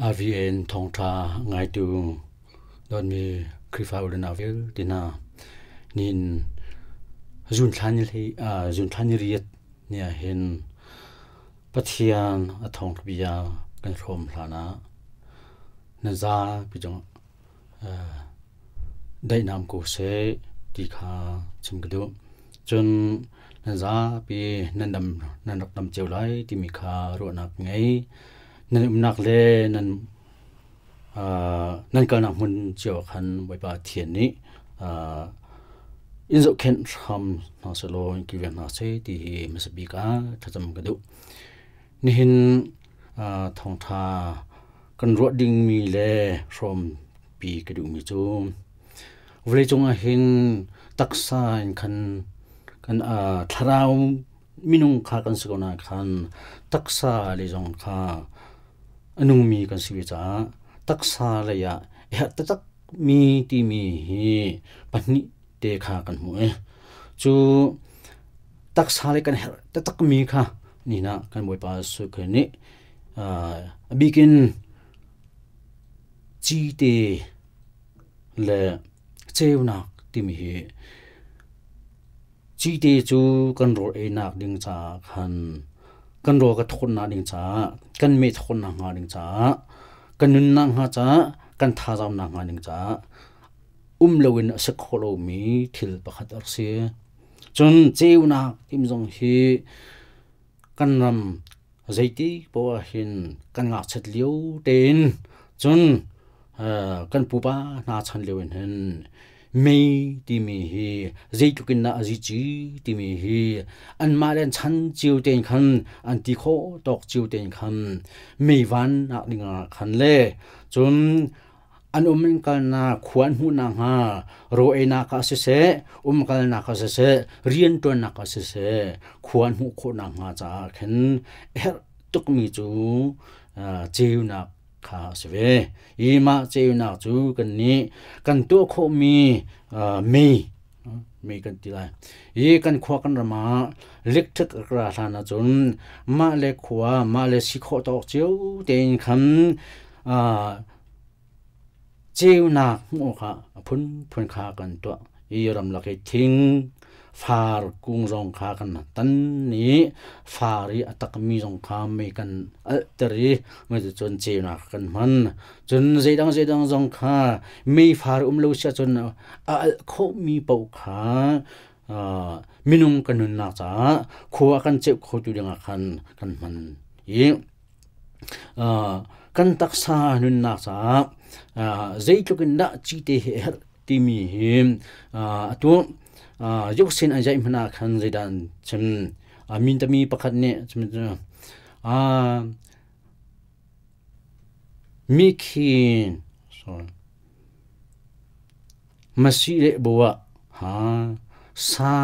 AVN thawngṭha ngaitu dawtmi Khrihfa u le nau vialte hna, nihin zunthla ni riat ni ahhin Pathian a thawngṭha bia kan hrawm hlan ah na zapi cungah daihnak um ko seh ti kha chim ka duh. Cun nan zapi nan dam nan rak dam cio lai timi kha ruahnak ngei. Nan umnak le nan nan kalnak hmun cio ah khan Bawipa Pathian nih in zohkhenh hram hna sehlaw in kilveng hna seh ti hi hmasa bik ah thlacam ka duh. Nihin thawngṭha kan ruah dingmi le hrawmpi ka duhmi cu vawleicung ah hin taksa in khan kan thlarau minung kha kan si ko nain khan taksa lei zong kha a nungmi kan si ve caah taksa lei ah a herh taktakmi timi hi pahnih te kha kan hmuh i cu taksa lei kan herh taktakmi kha nihin ah kan Bawipa Jesuh Khrih nih a bikin cite le ceunak timi hi cite cu kan rawl einak ding caah khan kan rawl ka thawtnak ding caah kan meh thawtnak hnga ding caah kan nunnak hnga caah kan thazaangnak hnga ding caah um loin a si kho lomi thil pakhat a rak si. Cun ceunak timi zong hi kan ram zeiti poah hin kan ngakchiat lio tein cun kan pupa hna chan lio in hin mei timi hi zeitluk in dah a zici timi hi anmah le an chan cio tein khan an ti khawh tawk cio tein khan mei vannak dingah khan le cun an um in kalnak khua an hmuhnak hnga raw einak ah siseh umkalnak ah siseh rianṭuannak ah siseh khua an hmuh khawhnak hnga caah khin a herh tukmi cu ceunak kha a si ve. Hi mah ceunak cu kannih kan tuah khawhmi mei mei kan ti lai. Hi kan khua kan ram ah electric a ra hlan ahcun mah le khua mah le si khawh tawk cio tein khan Ceunak hmuh awkah a phunphun kha kan tuah i ramlak i thing, far kung zong kha kan tan i far i a takmi zong kha mei kan alhter i cuticun ceunak kan hman. Cun zeidang zeidang zong kha meifar um lo si ahcun a alh khawhmi paoh kha minung kan nunnak caah khua a kan ceuh khotu dingah khan kan hman i Kan taksa nunnak caah zeitluk in dah cite hi a herh timi hi atu yuksin an zeih hmanh ah khan zeidah an chim. Mintami pakhat nih mikhin sorry masih le buah ha sa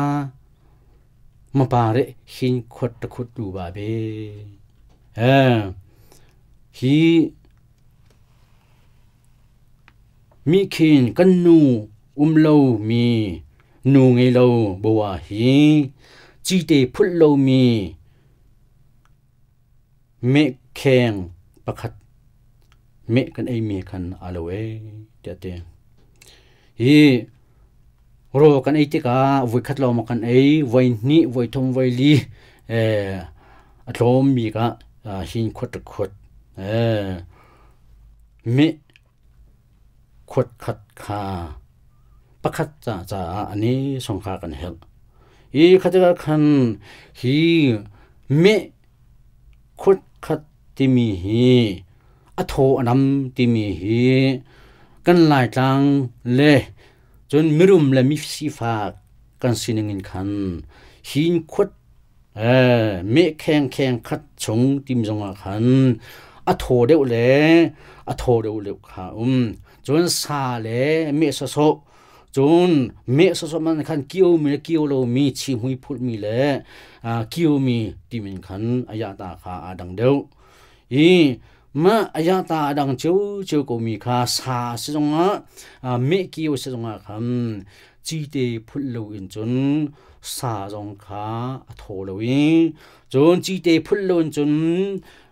mapare hin khot ta khut lu ba be Hi mihkhin kan nu um lomi nu ngei lo bawa hi cite phulh lomi mehkheng pakhat meh kan eimi khan aa lo ee tiah a ti. Hi rawl kan ei tikah voikhat lawng maw kan ei, voihnih, voithum, voili a tlawm bik ah hin khuat ṭa khuat meh khuat khat kha pakhat caah ani song kha kan helh. Hi kha tikah khan hi meh khuat khat timi hi a thaw a nam timi hi kan Laitlang le cun mirum le misifak kan sining in khan hin khuat meh kheng kheng khat chung tim zongah khan a thaw deuh le a thaw deuh deuh kha um cun sa le meh sawsawh Cun meh sawsawh man khan kiomi le kio lomi chihmui phulhmi le kiomi timin khan a yahta kha aa dang deuh. I mah a yahta a dang ciocio komi kha sa si zongah meh kio si zongah khan cite phulh loin cun sa zong kha a thaw lo i cun cite phulh loin cun.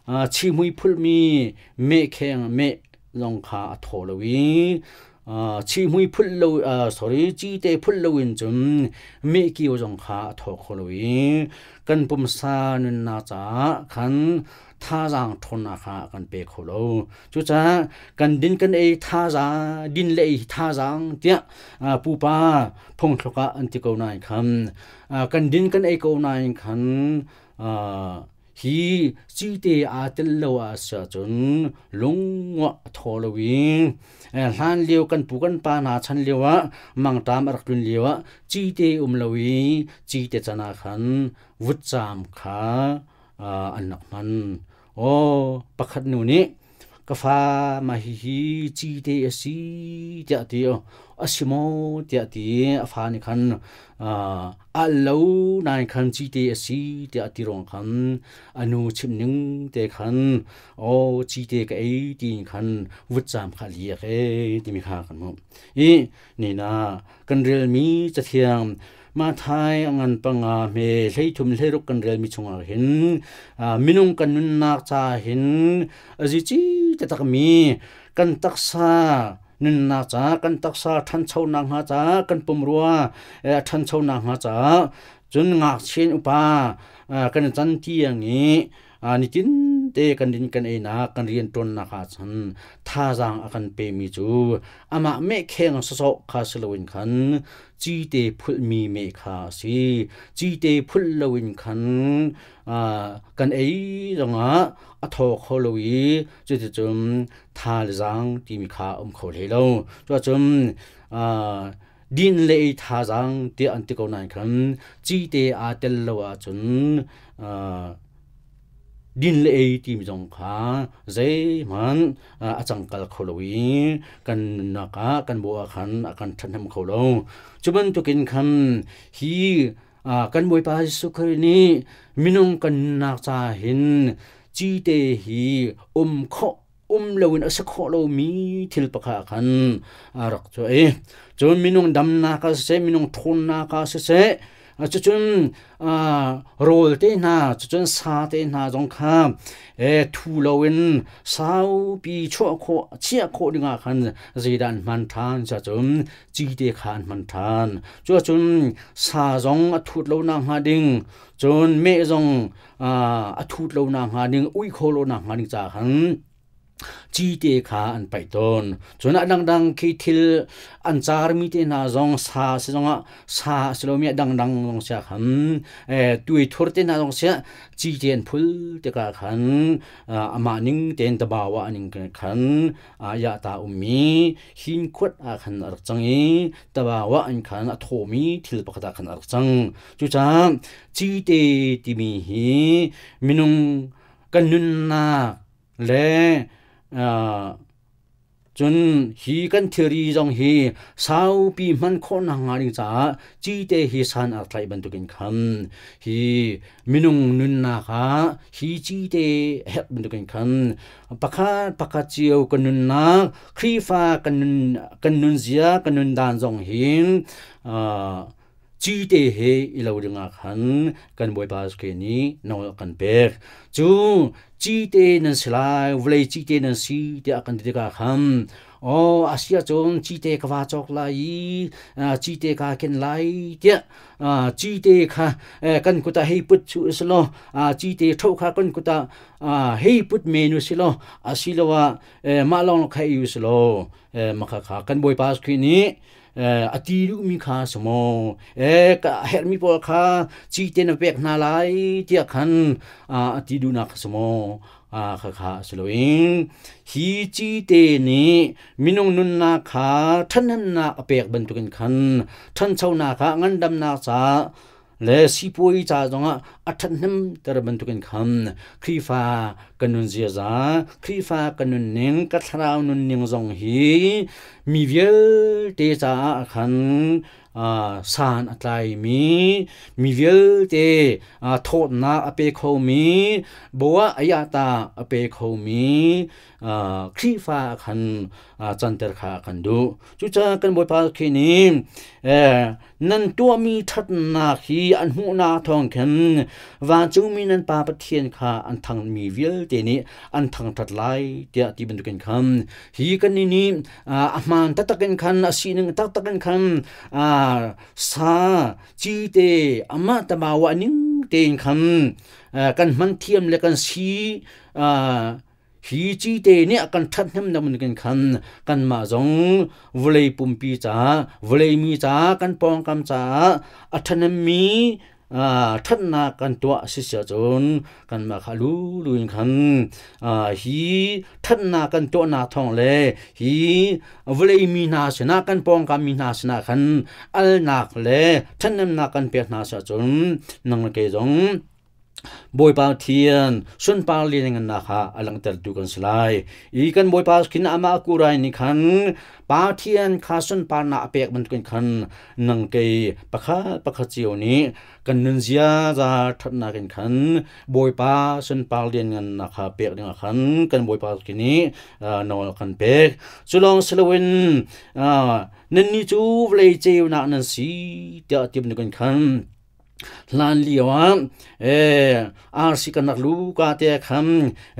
Chihmui phulhmi mehkheng meh zong kha a thaw lo i chihmui phulh lo, sorry, cite phulh loin cun mehkio zong kha a thaw kho lo i kan pumsa nunnak caah khan thazaang ṭhawnnak kha a kan pe kho lo. Cucaah kan din kan ei thazaang, din le ei thazaang tiah pupa phungthluk ah an ti ko nain khan, kan din kan ei ko nain khan hi cite aa tel lo ah si ahcun lungngua a thaw lo i hlan lio kan pu kan pa hna chan lio ah mangṭam a rak tlun lio ah cite um lo i cite can ah khan vutcaam kha an rak hman. Aw, pakhat nu nih ka fa mah hihi cite a si tiah a ti. A si maw tiah a ti. A fa nih khan al lo nain khan cite a si tiah a ti ruang khan a nu chimh ning te khan aw cite ka ei tiin khan vutcaam kha a liak ee timi kha kan hmuh. I nina kan relmi cathiang Mathai a ngan panga hme 13 16 kan relmi chungah hin minung kan nunnak ca hin azici taktakmi kan taksa nunnak ca, kan taksa ṭhanchonak hnga ca, kan pumrua ṭhanchonak hnga ca, cun ngakchia upa kan can tiang i nitin te kan din kan einak kan rian ṭuannak ah cun thazaang a kan pemi cu amah mehkheng sawsawh kha si loin khan cite phulhmi meh kha a si. Cite phulh loin khan kan ei zongah a thaw kho lo i cuticun tha le zaang timi kha a um kho hlei lo. Cuahcun din le ei thazaang tiah an ti ko nain khan cite aa tel lo ahcun din le ei timi zong kha zeihmanh a cangkal kho lo i kan nunnak ah kan bawh ah khan a kan ṭhathnem kho lo. Cu bantukin khan hi kan Bawipa Jesuh Khrih nih minung kan nunnak ca hin cite hi um khawh um loin a si khawh lomi thil pakhat ah khan a rak cuah i cun minung damnak ah siseh, minung ṭhawnnak ah siseh, cucun rawl te hna, cucun sa te hna zong kha thu loin saupi chuah khawh, chiah khawh dingah khan zeidah an hman ṭhan cun cite kha an hman ṭhan. Cuacun sa zong a thut lo nakhnga ding, cun meh zong a thut lo nakhnga ding, ui kho lo nakhnga ding caah khan cite kha an paih tawn. Cun a dangdang khi thil an carmi te hna zong sa si zongah sa a si lomi a dangdang zong sia khan tuaithur te hna zong sia cite an phul tikah khan amah ning tein tabawa ning khan yahta ummi hinkhuat ah khan a rak cang i tabawa in khan a thawmi thil pakhat ah khan a rak cang. Cucaah cite timi hi minung kan nunnak le cun hi kan thilri zong hi saupi hman khawhnak hnga ding caah cite hi san a tlaih bantukin khan hi minung nunnak ah hi cite herh bantukin khan pakhat pakhat cio kan nunnak Khrihfa kan nun, kan nunzia kan nundan zong hi cite he i lo dingah khan kan Bawipa Jesuh nih nawl a kan pek. Cu cite nan si lai, vawlei cite nan si tiah kan ti tikah khan aw a si ahcun cite ka va cawk lai i cite kaa ken lai tiah cite kha kan kut ah hei put cu si law, cite ṭho kha kan kut ah hei put men u si law, asiloah mah lawng kha ei u si law, mah kha kan Bawipa Jesuh nih a ti duhmi kha si maw, ka herhmi pawl kha cite na pek hna lai tiah khan a ti duhnak kha si maw, khakha si loin hi cite nih minung nunnak kha ṭhathnemnak a pek bantukin khan ṭhanchonak ah ngandamnak ca le sipuai ca zongah a ṭhathnemter bantukin khan Khrihfa kan nun ziaza, Khrihfa kan nunning, ka thlarau nunning zong hi mi vialte caah khan San a tlaimi mi vialte thawtnak a pe khomi boah ayata a pe khomi Khrihfa khan canter kha kan duh. Cucaah kan Bawipa khi nih nan tuahmi ṭhatnak hi an hmuhnak thawng khan vancungmi nan Pa Pathian kha an thangmi vialte nih an thangṭhat lai tiah ti bantukin khan hi kan nih a hmaan taktak in khan a sining taktak in khan sa cite amah tamawa ning tein khan kan hman thiam le kan si hi cite nih a kan ṭhathnem namun khan kanmah zong vawlei pumpi caah vawlei mi caah kan pawngkam caah a ṭhahnemmi ṭhatnak kan tuah a si si ahcun kanmah kha lulu in khan hi ṭhatnak kan tuahnak thawng le hi vawlei mi hna sinah kan pawngkam mi hna sinah khan alnak le ṭhathnemnak kan pek hna si ahcun nang le kei zong Bawipa Thian sunpar lianngannak kha a langhtertu kan si lai. I kan Bawipa khin amah kurai nih khan Pathian kha sunparnak a pek bantukin khan nang kei pakhat pakhat cio nih kan nun ziaza ṭhatnak in khan Bawipa sunpar lianngannak kha pek dingah khan kan Bawipa khi nih nawl kan pek. Cu lawng si loin nannih cu vawlei ceunak nan si tiah ti bantukin khan Hlan lio ah RC kan rak lu ka te khan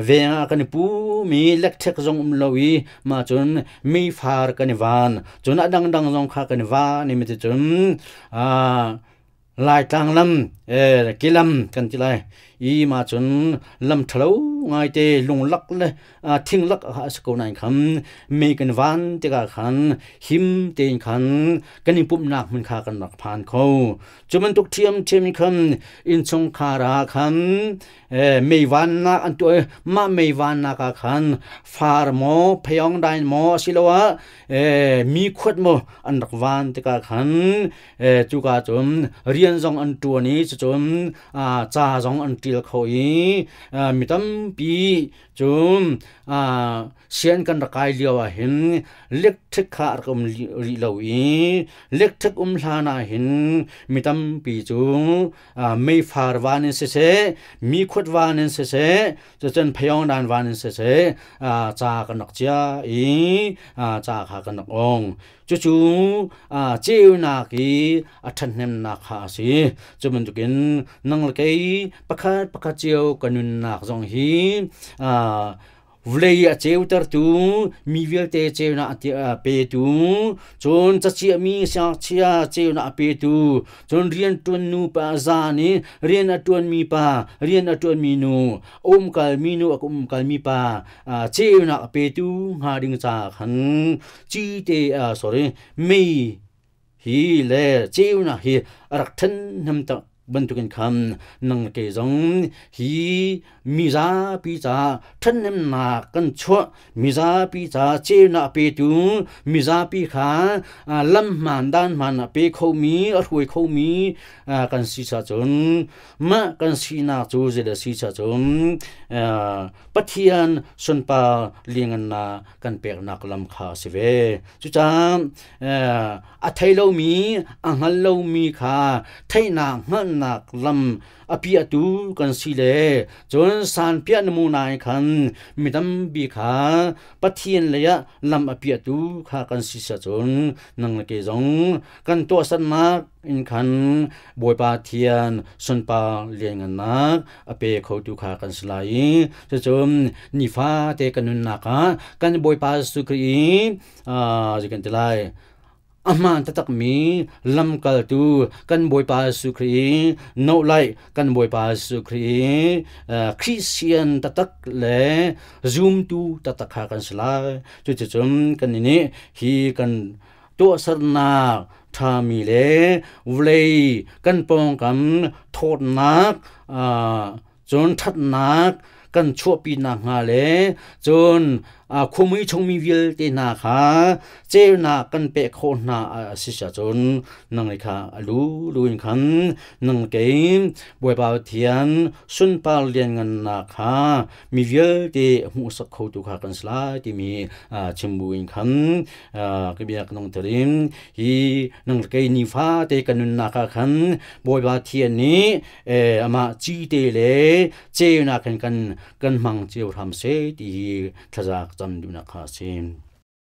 veng ah kan i pu mi lekṭhek zong um lo i mah cun meifar kan i van cun a dangdang zong kha kan i van i mi cun Laitlang lam kilam kan ti lai i mah cun lam ṭhalo ngaite lunglak le thinglak a si ko nain khan mei kan van tikah khan him tein khan kan i pumhnak hmun kha kan rak phan kho. Cu bantuk ṭhiamṭhiam in khan innchungkhar ah khan mei vannak an tuah i mah mei vannak ah khan far maw phayawngdain maw asiloah mi khuat maw an rak van tikah khan cuka cun rian zong an ṭuan i cucun ca zong an ṭial kho i mi tampi cun sian kan rak kai lio ah hin electric kha a rak um rih lo i electric um hlan ah hin mi tampi cu meifar van in siseh mi khuat van in siseh cucun phayawngdan van in siseh ca kan rak cia i ca kha kan rak ong. Cucu ceunak i a ṭhathnemnak kha a si. Cu bantukin nang le kei pakhat pakhat cio ka nunnak zong hi vawlei a ceutertu mi vialte ceunak a petu cun cachiahmi siangngakchia ceunak a petu cun rianṭuan nu pa zan i rian a ṭuanmi pa rian a ṭuanmi nu a umkalmi nu a umkalmi pa ceunak a petu hnga ding caah khan cite sorry mei hi le ceunak hi a rak ṭhenhnem tak bantukin khan nang ke zong hi mizapi ca ṭhathnemnak kan chuah mizapi ca ceunak petu mizapi kha lam hmaan dan hmaan a pe khomi a hruai khomi kan si cun mah kan sinak cu zei si cun Pathian sunpar liangannak kan peknak lam kha a si ve. Cucaah a thei lomi, a hngal lomi kha theihnak hngalhnak lam a piahtu kan si le cun sanpiah namuna in khan mi tampi kha Pathian lei ah lam a piahtu kha kan si cun nang le kei zong kan tuahsernak in khan Bawipa Thian sunpar lianngannak a pe khotu kha kan si lai i cucun nifate kan nunnak ah kan Bawipa Jesuh Khrih i kan ti lai a hmaan taktakmi lamkaltu kan Bawipa Jesuh Khrih i nohlaih kan Bawipa Jesuh Khrih i Christian taktak le zumtu taktak kha kan si lai. Cuticun kan nih hi kan tuahsernak ṭhami le vawlei kan pawngkam thawtnak cun ṭhatnak Kan chuahpi nakhnga le cun khuamui chungmi vialte hna kha ceunak kan pek khawh hna a si cun nang kha a lu lu in khan nang kei Bawipa Pathian sunpar lianngannak kha mi vialte hmuhsak khotu kha kan si lai timi chim bu in khan ka bia ka nung in hi nang kei nifate kan nunnak ah khan Bawipa Pathian nih amah cite le ceunak in kan hmang cio hram seh ti hi thlaza cam duhnak kha a si.